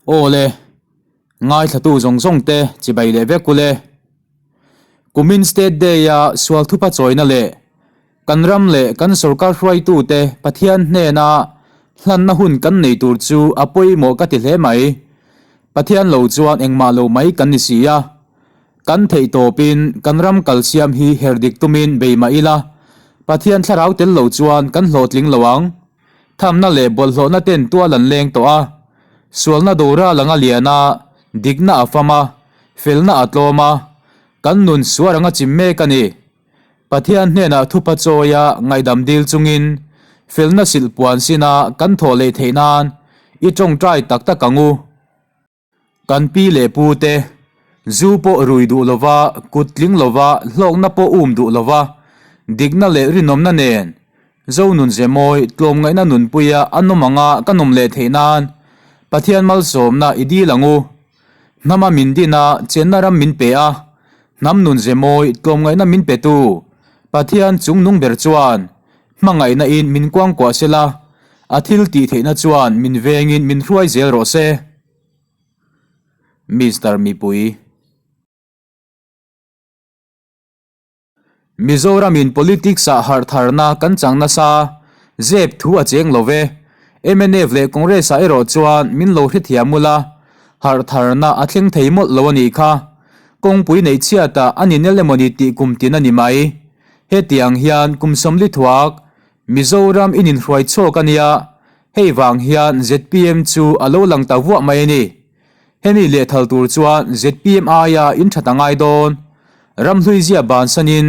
Aw le, ngaithlatu zawng zawng te chibai leh vek ule. Kumin State Day-a sual thupa chawina leh kan ram leh kan sorkar hruaitute Pathian hnena hlanna hun kan nei tur chu a pawimawh ka ti hle mai. Pathian lo chuan engmah lo mai kan ni si a. Kan theih tawpin kan ram kalsiam hi her dik tumin bei mah ila, Pathian thlarau tel lo chuan kan hlawhtling lo ang. Thamna leh bawlhhlawhna ten tual an leng tawh a, sualna dora lang a lian a, dikna a fam a, felna a tlawm a, kan nun suar anga chim mek a ni. Pathian hnenah thupa chawia ngaihdam dil chungin felna silhpuan sina kan thawh leh theih nan i tawngtai tak tak ang u. Kan pi leh pu te, zu pawh rui duh lova, kut tling lova, hlawkna pawh um duh lova, dikna leh rinawmna nen Zo nun ze mawi tlawmngaihna nunpuia a nawm anga ka nawm leh theih nan Pathian malsawmna i dil ang u. Hnama min din a, chenna ram min pe a, hnam nun ze mawi tlawmngaihna min petu Pathian chungnung ber chuan hmangaihna in min kuangkuah sela, a thil tih theihna chuan min vengin min hruai zel rawh se. Mister Mipui. Mizoramin politics ah harh tharna kan chang nasa, zep thu a cheng lo ve. Mnf leh Congress ah erawh chuan min lo hrethiam ula, harh tharna a thleng thei mawlh lo a nih kha. Kawngpui neih chhiatah a ni nel emawni tih kum tin a ni mai. Hetiang hian kum sawmli thuak Mizoram in inhruai chhuak a nia, hei vang hian zpm chu a lo lang ta vuah mai a ni. Hemi lehthal tur chuan zpm aia in that a ngai dawn. Ramhlui zia bansanin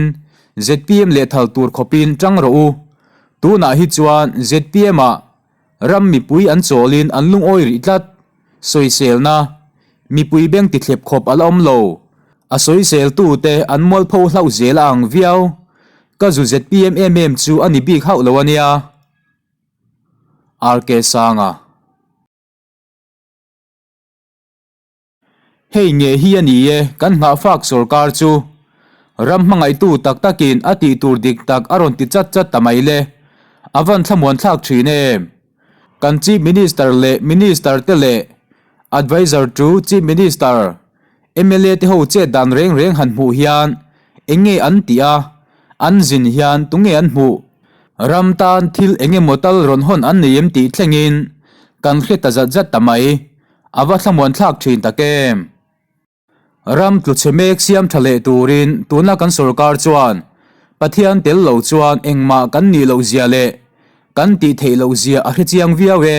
zpm lehthal tur khawpin tang rawh u. Tunah hi chuan zpm ah ram mipui an chawlin an lungawi rih tlat. Sawiselna, mipui beng tithlep khawp a la awm lo. A sawiseltute an mualpho hlauh zel a ang viau. Ka zu zpm em em chu a ni bik hauh lo a nia. RK Sanga. Hei nge hi a ni e, kan nghahfak sorkar chu. Ram hmangaihtu tak takin a tih tur dik tak a rawn ti chat chat ta mai le. A van thlamuan thlak thin em. Kan Chief Minister leh Minister te leh Adviser to Chief Minister, mla te ho chet dan reng reng han hmuh hian eng nge an tih a, an zin hian tunge an hmuh? Ram tan thil eng emaw tal rawn hawn an nei em tih thlengin kan hre ta zat zat ta mai. A va thlamuan thlak thin tak em? Ram tlu chhe mek siam tha leh turin tuna kan sorkar chuan Pathian tel lo chuan engmah kan nih loh zia leh kan tih theih loh zia a hrechiang viau e,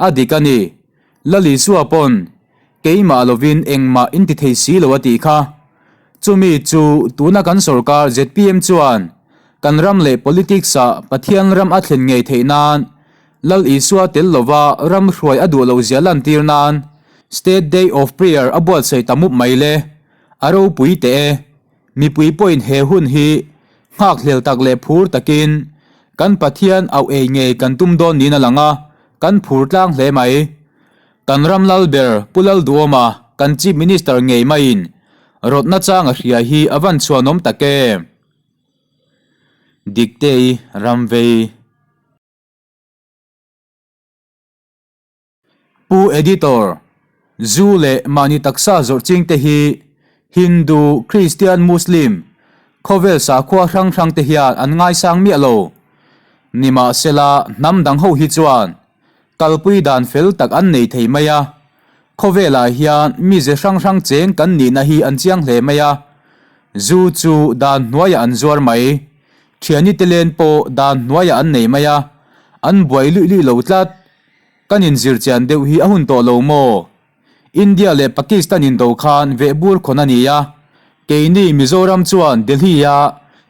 a dik a ni. Lalisua pawn keimah lovin engmah in ti thei si lo a tih kha. Chumi chu tuna kan sorkar zpm chuan kan ram leh politics ah Pathian ram a thlen ngei theih nan Lal Isua tel lova ram hruai a duh lohzia lantir nan State Day of Prayer a buatsaih ta mup mai le. A ropui teh e. Mipui pawhin he hun hi nghakhlel tak leh phur takin kan Pathian auh ei ngei kan tum dawn niin a lang a, kan phur tlang hle mai. Kan ram lal ber Pu Lalduhawma kan Chief Minister ngei maiin rawtna chang a hria hi a van chhuanawm tak em. Diktei Ramvei. Pu Editor, Zu leh mahni taksa zawrh ching te hi Hindu, Kristian, Muslim, khawvel sakhua hrang hrang te hian an ngaisang miah lo. Nimahsela hnam dang ho hi chuan kalpui dan fel tak an nei thei mai a, khawvelah hian mize hrang hrang cheng kan nihna hi an chiang hle mai a, zu chu dan hnuaiah an zuar mai. Thiani te len pawh dan hnuaiah an nei mai a, an buai luih luih lo tlat. Kan inzir chian deuh hi a hun tawh lo maw? India leh Pakistan indo khan vehbur khawn a ni a, keini Mizoram chuan Delhi-a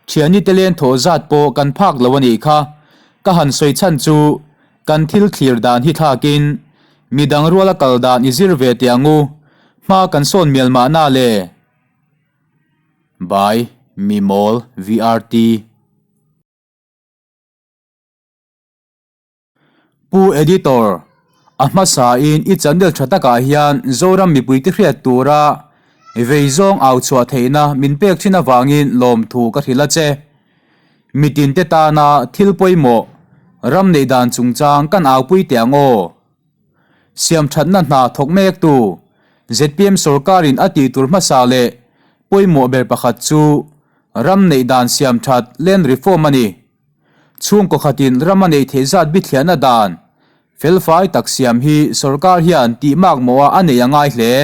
thiani te len thawh zat pawh kan phak lo a nih kha. Ka han sawi chhan chu kan thil thlir dan hi thlakin midang ruala kal dan i zir ve teh ang u, hma kan sawn mial mahna le. By Mimawl VRT. Pu Editor, a hmasain i channel tha takah hian Zoram mipuite hriat tura vei zawng au chhuah theihna min pek thin avangin lawmthu ka hrilh a che. Mitinte tana thil pawimawh ram neih dan chungchang kan aupui teh ang aw. Siamthatna hna thawk mektu zpm sorkarin a tih tur hmasa leh pawimawh ber pakhat chu ram neih dan siamthat land reform a ni. Chhungkaw khatin ram a neih theih zat bithliahna dan felfai tak siam hi sorkar hian tih makmawha a neih a ngai hle.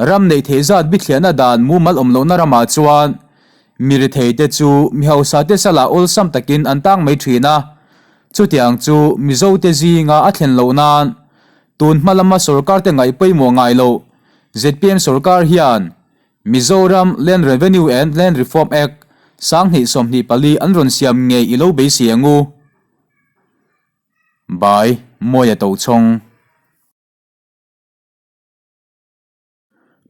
Ram neih theih zat bithliahna dan mumal awm lohna ramah chuan mi ritheite chu mi hausate salah awlsam takin an tang mai thin a, chutiang chu Mizote zinga a thlen loh nan tun hma lama sorkarte ngaih pawimawh ngai loh zpm sorkar hian Mizoram Land Revenue and Land Reform Act, 2024 an rawn siam ngei i lo beisei ang u. By, Mawia Tochhawng.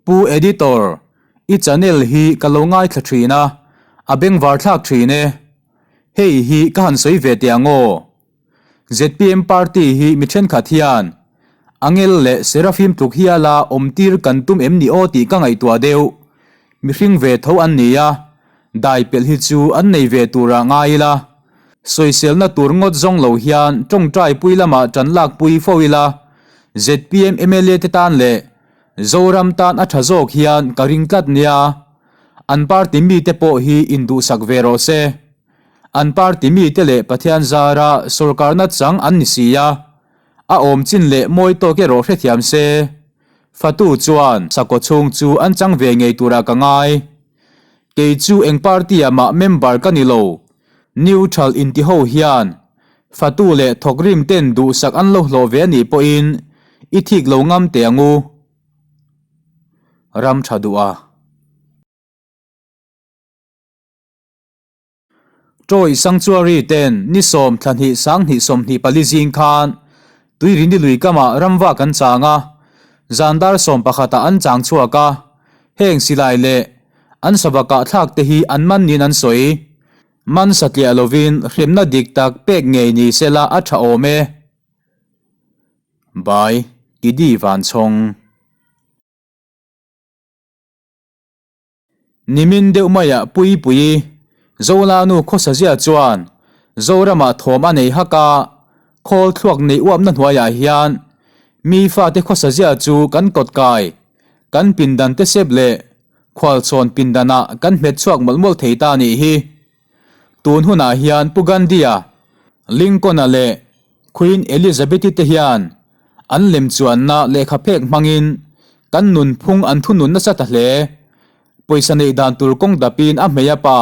Pu Editor, i channel hi ka lo ngaithla thin a, a bengvar thlak thin e. Hei hi ka han sawi ve teh ang aw. Zpm party hi mi thenkhat hian Angel leh Seraphim tluk hiala awmtir kan tum em ni aw tih ka ngaihtuah deuh. Mihring ve tho an ni a, dai pelh hi chu an nei ve turah ngai ila. Sawiselna tur ngawt zawng lo hian tawngtai pui lamah tan lakpui fo ila, zpm mla te tan leh Zoram tan a tha zawk hian ka ring tlat nia. An party mite pawh hi induhsak ve rawh se. An party mite leh Pathian zara sorkarna chang an ni si a, a awm chin leh mawi tawk erawh hrethiam se. Fatu chuan sakhaw chhung chu an chang ve ngei turah ka ngai. Kei chu eng party-ah mah member ka ni lo. Neutral inti ho hian fatu leh thawkrim ten duhsak an lo hlawh ve a nih pawhin i thik lo ngam teh ang u. Ram tha duh a. Troy Sanctuary ten ni sawm thla hnih 2024 zing khan Tuirini lui kamah ramvak an chang a, zan dar 11 ah an chang chhuak a, heng silai leh an sava kahthlak te hi an man niin an sawi. Man satliah lovin hremna dik tak pek ngei ni sela a tha awm e. By Kidi Vanchhawng. Nimin deuh maiah Puipuii, Zolanu khawsazia chuan Zoramah thawm a nei hak a, khawl thluak neih uapna hnuaiah hian mi fate khawsazia chu kan kawt kai, kan pindan te sep leh khualchhawn pindanah kan hmet chhuak mawlh mawlh thei ta nih hi. Tun hunah hian Pu Gandhi-a, Lincoln-a leh Queen Elizabeth-i te hian an lemchuanna lehkha phek hmangin kan nunphung an thunun nasa ta hle. Pawisa neih dan tur kawng dapin a hmei a pa,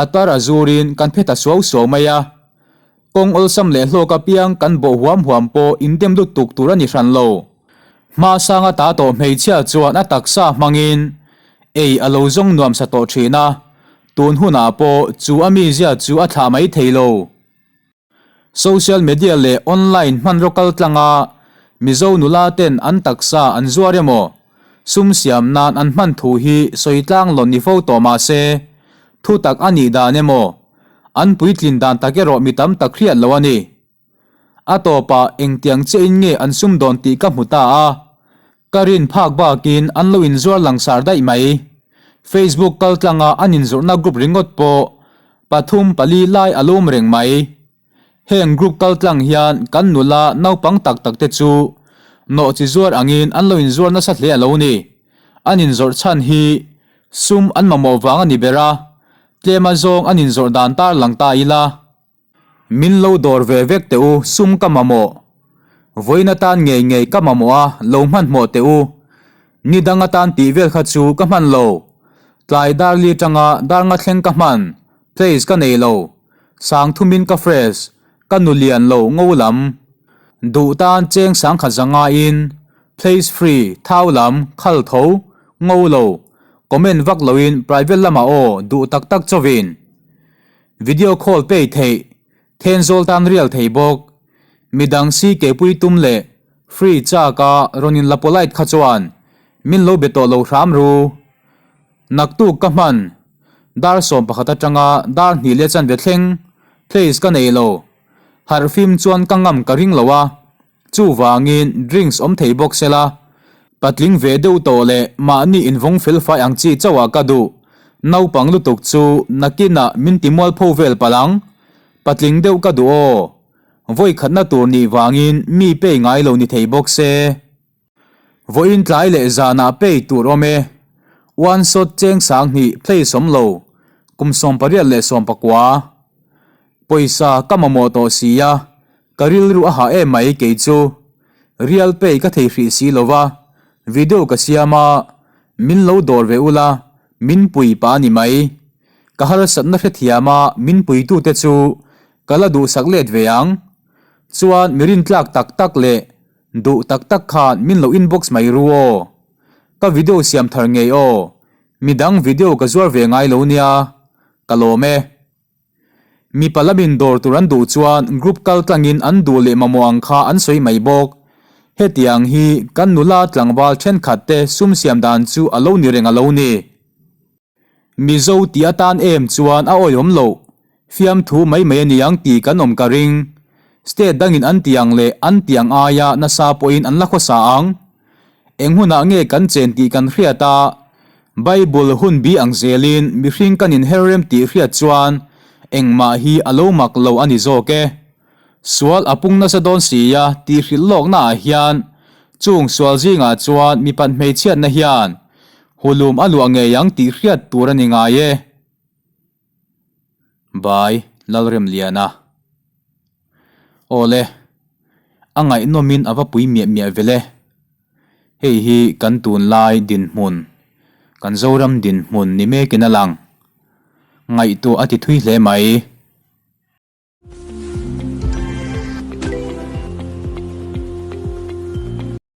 a tar a zurin kan phe ta suau suau mai a. Kawng awlsam leh hlawk apiang kan bawh huam huam pawh indem lutuk tur a ni hran lo. Hma sanga ta tawh hmeichhia chuan a taksa hmangin ei a lo zawng nuamsa tawh thin a, tun hunah pawh chu a mizia chu a thlah mai thei lo. Social media leh online hmanraw kal tlanga Mizo nula ten an taksa an zuar emaw, sum siam nan an hman thu hi sawi tlang lawn ni fo tawh mah se, thu tak a nih dan emaw, an puitlin dan tak erawh mi tam tak hriat lo a ni. A tawpah engtiang chiahin nge an sumdawn tih ka hmu ta a, ka rin phak bakin an lo inzuar langsar daih mai. Facebook kaltlanga an inzawrhna group ringawt pawh pathum pali lai a lawm reng mai. Heng group kaltlang hian kan nula naupang tak tak te chu nawhchi zuar angin an lo inzuar nasa hle a lo ni. An inzawrh chhan hi sum an mamawh vang a ni ber a, tlem azawng an inzawrh dan tarlang ta ila. Min lo dawr ve vek teh u, sum ka mamawh. Vawiin atan ngei ngei ka mamawh a, lo hmanhmawh teh u. Ni dang atan tih vel kha chu ka hman lo. Tlai dar li tanga dar nga thleng ka hman, place ka nei lo. Sang thumin ka fresh, ka nu lian lo ngo lam. Duh tan cheng sangkhat zanga in, place free, thau lam, khal tho, ngo lo. Comment vak loin private lamah aw duh tak tak chawin. Video call pay theih, Thenzawl tan rial thei bawk. Midang si keipui tum leh free chak a rawn in la polite kha chuan min lo be tawh lo hram ru. Naktuk ka hman, dar 11 atanga dar hnih leh chanve thleng place ka nei lo. Harhfim chuan ka ngam ka ring lo a. Chuvangin drinks awm thei bawk sela, patling ve deuh tawh leh mahni invawng fel fai ang chi chauhah ka duh. Naupang lutuk chu nakinah min ti mualpho vel palh ang. Patling deuh ka duh aw. Vawi khatna tur nih vangin mi pay ngai lo ni thei bawk se. Vawiin tlai leh zanah pay tur awm e. One shot cheng 2000 play sawm lo, kum 18 leh 19. Pawisa ka mamawh tawh si a, ka rilru a hah em mai kei chu. Real pay ka thei hrih si lo va, video ka siam a, min lo dawr ve ula, min pui pah a ni mai. Ka harsatna hrethiam a, min puitute chu ka la duhsak let ve ang. Chuan mi rintlak tak tak leh duh tak tak khan min lo inbox mai ru aw. Ka video siam thar ngei aw. Midang video ka zuar ve ngai lo nia. Ka lawm e. Mipa lamin dawr tur an duh chuan group kal tlangin an duh leh mamawh ang kha an sawi mai bawk. Hetiang hi kan nula tlangval thenkhat te sum siam dan chu a lo ni reng a lo ni. Mizo tih atan em chuan a awihawm loh. Fiamthu mai mai a niang tih kan awm ka ring. State dangin an tiang leh an tiang aia nasa pawhin an la khawsa ang. Eng hunah nge kan chen tih kan hriat a, Bible hun bi ang zelin mihring kan inher rem tih hriat chuan engmah hi a lo mak lo a ni zawk e. Sual a pung nasa dawn si a tih hrilh lawkna ah hian chung sual zingah chuan mipat hmeichhiatna hian hulum a luah ngei ang tih hriat tur a ni ngai e. By Lalremliana. Awle, a ngaihnawmin a va pui miah miah vel e. Hei hi kan tunlai dinhmun, kan Zoram dinhmun ni mekin a lang. Ngaihtuah a ti thui hle mai.